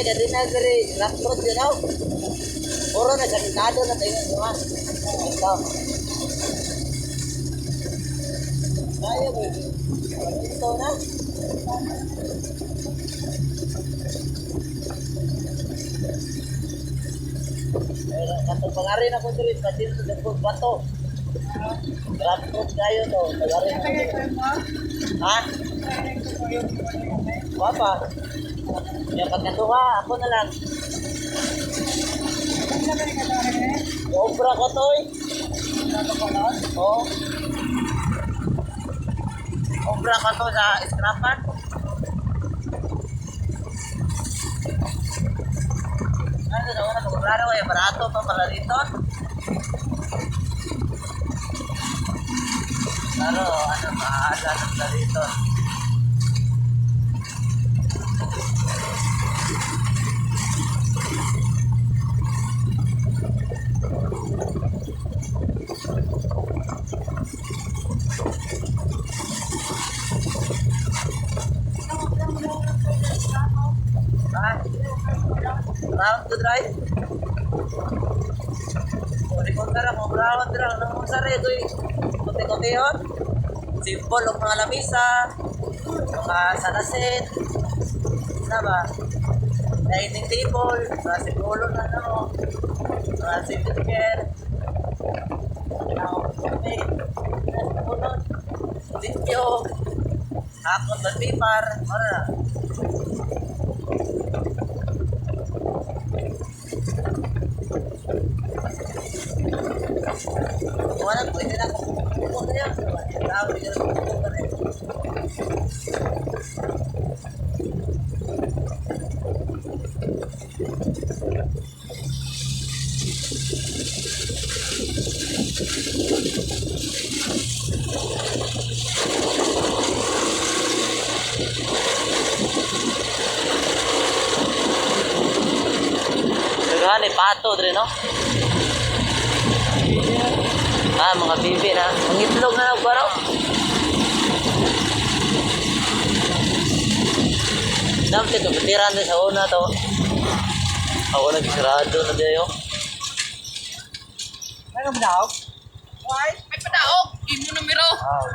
kadina diri rock road yun aw. Puro na samitado na tayo nga. Ito. Kaya ba? Ito na. Pero katong pangari na ko diri pati sa dagkong bato. Rock road kayo to. Pangari na ko diri. Ha? Papa. Yung pagkatuwa, ako na lang. Obra ko to eh. Oo. Obra ko to sa scrapan. Ano na una kung raro eh, barato pa pala dito. Pero ano, mahala na dito. Ha? Round to drive? Uli ko tara, kung round dra, nang sari ito eh. Kote-kote yun. Simple ang mga lamisa, mga sanasin, ano ba? Dining table, mga sigulo na ano, mga safety chair. Ano, okay. Puno, limpyo, hakot ng paper, ano na. Wala, pwede na kung puno na yan. Tao, hindi ka na puno na rin. Daghan eh, pato dre no? Ah, mga bibi na. Ang itlog na lang baro. Damte to, tiran sa una to. Ako nagsirado na dayo. Ano ba daw? Why? Ay, padaog! Imo na miro! Wow.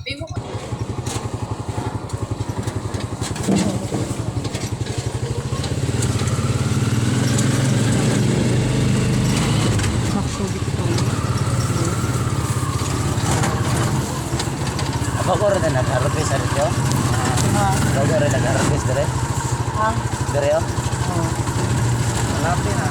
Imo. Bago rin na nag-harvest sa rito. Bago rin nag-harvest dire. Ha? Dire oh. Malapit na.